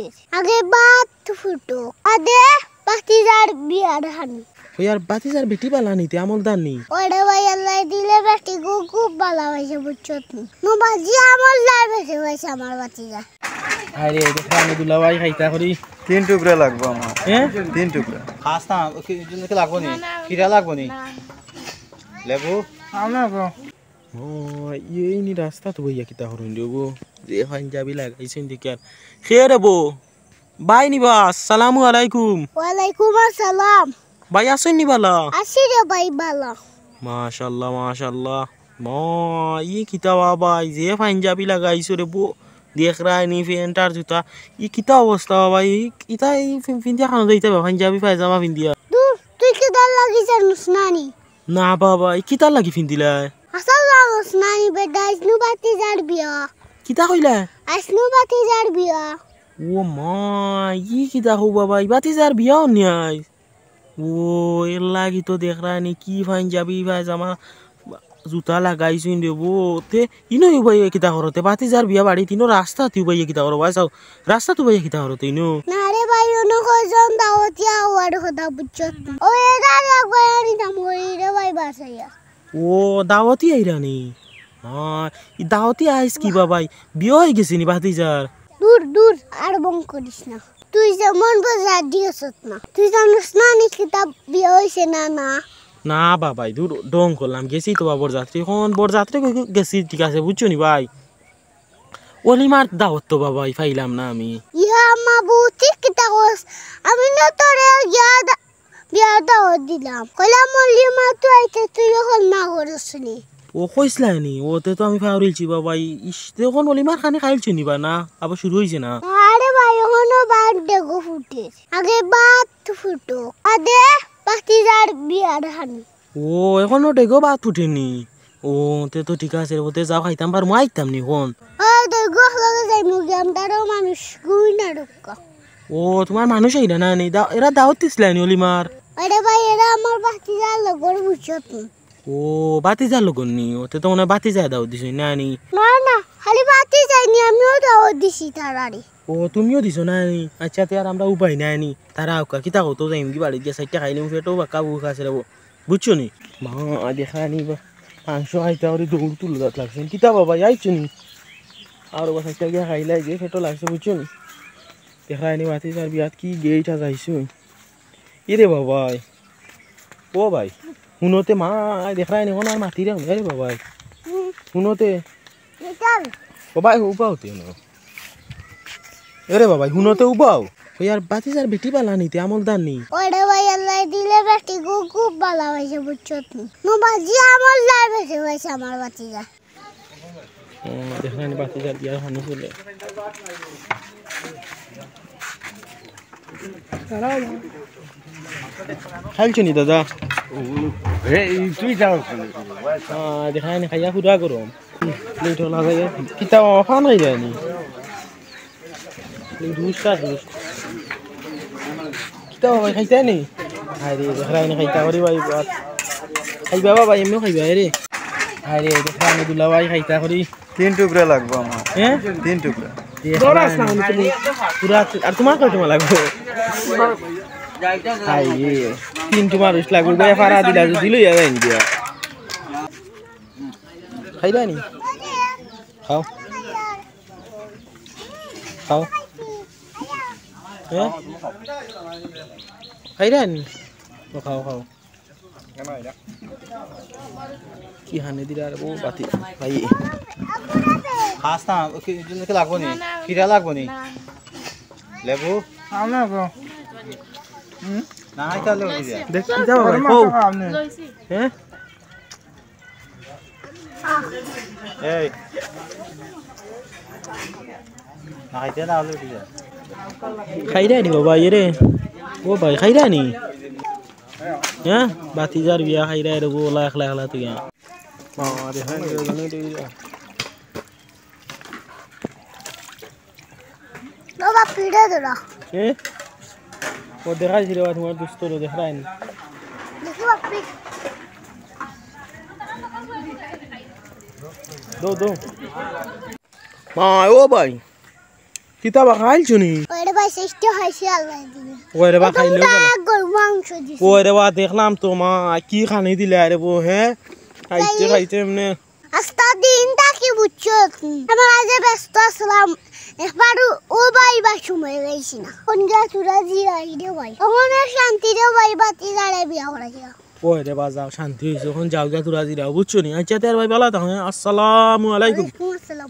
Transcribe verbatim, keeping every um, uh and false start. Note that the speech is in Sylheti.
আগে ভাত ফুটো, আদে ভাতিজার বিয়ার হানি। ওই আর ভাতিজার বেটি বালা নি তে, আমলদার নি? ওরে ভাই, আল্লায় দিলে বেটি গু খুব বালা পাইছে, বুঝছত নি? মু বাজি আমলদার বেটি পাইছে আমার ভাতিজা। আরে, এই দেখো, আমি দুলাভাই খাইতা করি। তিন টুকরা লাগবো আমার। হ্যাঁ? তিন টুকরা। খাস না, ওকে, ওকে লাগবো নি? না, না, কিরা লাগবো নি? না। লেবু? আমার লাগবো। ও, এই নি রাস্তাত বইয়া কিতা করইন রে বো? যে পাঞ্জাবি লাগাইছইন দেখি আর। খে রে বো? ভাই নি বা, আসসালামু আলাইকুম। ওয়ালাইকুম আসসালাম। ভাই আছইন নি বালা? আছি রে ভাই বালা। মাশাআল্লাহ, মাশাআল্লাহ। মা, ই কিতা বা ভাই, যে পাঞ্জাবি লাগাইছো রে বো? দেখরায় নি প্যান্ট আর জুতা। ই কিতা অবস্থা বা ভাই? ই, ইতা ই ফিন-, ফিন্দিয়া খানো যাইতা বা পাঞ্জাবি পায়জামা ফিন্দিয়া? দূর, তুই কিতার লাগি জানোস না নি? না বাবা, ই কিতার লাগি ফিন্দিলায়? আসল জানোস না নি বেটা, আইজ নু ভাতিজার বিয়া। কিতা কইলায়? আইজ নু ভাতিজার বিয়া। ও মা, ই কিতা কও বাবা, ই ভাতিজার বিয়া অনি আইজ? ও, এর লাগি তো দেখরায় নি কি পাঞ্জাবি পায়জামা জুতা লাগাইছইন রে বো। তে ইনো উবাইয়া কিতা করো তে? ভাতিজার বিয়া বাড়িত, ইনো রাস্তাত উবাইয়া কিতা করো? ভাই চাও, রাস্তাত উবাইয়া কিতা করো তে ইনো? না রে ভাই, অনো কয়জন দাওয়াতি আওয়ার কথা বুঝছত নি? ও এরা রে একবার আনিতাম করি রে ভাই বাসাইয়া। ও, দাওয়াতি আইরা নি? হ্যাঁ, ই দাওয়াতি আইস কি বা ভাই? বিয়া অই গেছে নি ভাতিজার? দূর, দূর, আর বং করিস না। তুই যেমন বরযাত্রী আছত না, তুই জানোস না নি কিতা বিয়া অইছে না, না? না বাবাই, দূর, ঢং করলাম। গেছি তো বা বরযাত্রী, অখন বরযাত্রী কই গেছি, ঠিক আছে, বুঝছো নি ভাই? অলিমার দাওয়াত তো বাবাই পাইলাম না আমি। ইয়া মাবুদ, তুই কিতা কস? আমি না তোরে গিয়া দা-, বিয়ার দাওয়াত দিলাম। কইলাম, "অলিমা তো আইতে, তুই অখন না করস নি?" ও কইছলায় নি, অতে তো আমি পাউরিলছি বাবাই। ইস, তে অখন অলিমার খানি খাইলছো নি বা না? আবার শুরু অইছে না? আরে ভাই, অখনো ভাত ডেগো ফুটের। আগে ভাত ফুটো, আদে ভাতিজার বিয়ার হানি। ও, অখনো ডেগো ভাত ফুটেনি? ও, তে তো ঠিক আছে রে, অতে যাও খাইতাম পারমু, আইতাম নি অখন। ও, ডেগো লগে যাইমু গি, আমরারও মানুষ গুই না রুক্কা। ও, তুমার মানুষ আইরা না নি? দা-, এরা দাওয়াত দিছলায় নি অলিমার? আরে ভাই, এরা আমার ভাতিজার লগর বুঝছত নি। ও, ভাতিজার লগর নি? অতে তো মনে অয় ভাতিজায় দাওয়াত দিছইন না নি? না, না, খালি ভাতিজায় নি, আমিও দাওয়াত দিছি তারারে। ও, তুমিও দিছো না নি? আচ্ছা, তে আর আমরা উপায় নাই নি। তারা আউক্কা, কিতা কও, তো যাইমু গি বাড়িত গিয়া চাইরটা খাইলিমু, পেটো বাক্কা ভুক আছে রে বো। বুঝছো নি? মা, দেখরায় নি বা, মাংস খাইতা করি দৌড় তুলো দাঁত লাগছে। কিতা বাবাই, আইছো নি? আর বা চাইরটা গিয়া খাইলাই যে, পেটো লাগছে, বুঝছো নি? দেখরায় নি ভাতিজার বিয়াত কি গেইট সাজাইছো। ইরে বাবাই, ও ভাই, হুনো তে মা, দেখরায় নি, অখন আর মাতিরাম না রে বাবাই। হুম। হুনো তে। নিতাম। ও ভাই, উবাও তে হুনো। এরে বাবাই, হুনো তে উবাও। ওই আর ভাতিজার বেটি বালা নি তে, আমলদার নি? ওরে ভাই, আল্লায় দিলে বেটি গু খুব বালা পাইছে, বুঝছত নি? মু বাজি আমলদার বেটি পাইছে আমার ভাতিজা। ও, দেখরায় নি ভাতিজার বিয়ার হানি চলে। খাইলছো নি দাদা? এ, এই তুই যাও। আহ, দেখরায় নি খাইয়া পুরা গরম। প্লেট অলা যায়। কিতা বাবা, পান খাইরায় নি? এই রুস্ট আর রুস্ট। কিতা বাবা, খাইতায় নি? আরে, দেখরায় নি খাইতা করি ভাই, বাত। খাইবা বাবা, এমনেও খাইবা, এরে। আরে, দেখরায় নি দুলাভাই খাইতা করি। তিন টুকরা লাগবো আমার। হ্যাঁ? তিন টুকরা। দেখরায় নি। পুরা, আর তুমার কয় টুকরা লাগবো? আরে, তিন টুকরা রুস্ট লাগবো, ভাই, ফারা দিলা, দিল ইয়া ভাই, ইন্ডিয়া। খাইরায় নি? খাও। খাও। হ্যাঁ? খাইরায় নি? ও খাও, খাও। কি হানে দিলা রে বো বাতি? ভাই। খাস না, ও কি, কি লাগবো নি? না, না, কিরা লাগবো নি? না। লেবু? আমার লাগবো। হুম? না, এটা লেবু দিয়া। দেখ, কি যাবো ভাই? গরম কও। মশলা খাওয়া নেই। হ্যাঁ? এই। না খাইতে না হলে উঠে যায়। খাইরায় নি বাবা, ইয়ে রে। ও ভাই, খাইরায় নি? হ্যাঁ? ভাতিজার বিয়া খাইরায় রে, বো, ওলা একলা একলা তুই, হ্যাঁ? বাবা রে, হ্যাঁ, রে, রে, রে, রে। বাবা, পিঠে ধরা। এ? ও দেখাইছি রে বা, তুমার দোস্ত রে, দেখরায় নি। দেখি বাপ্পি। দো, দো। মা, ও ভাই। কিতা বা খাইলছো নি? ওরে ভাই, চেষ্টা হয়েছে আল্লাহ দিয়ে। ওরে বা খাইলেও গেল। গরু মাংস দিছে। ওরে বা, দেখলাম তো মা, কি খানি দিলে আরে বউ, হ্যাঁ? খাইতে খাইতে এমনে। আস্তা দিন থাকি বুঝছো তুমি। আমার আজ ব্যস্ত আসলাম। একবার ও ভাই বা সময় পাইছি না। কোন গা তোরা জিরাই রে ভাই। ওখানে শান্তি রে ভাই, বাতি জারে বিয়া করা গিয়া। ওরে বা, যাও, শান্তি হইছে, এখন যাও গিয়া তোরা জিরাও, বুঝছো নি? আচ্ছা, তে আর ভাই ভালা থাকো, হ্যাঁ? আসসালামু আলাইকুম। ওয়ালাইকুম আসসালাম।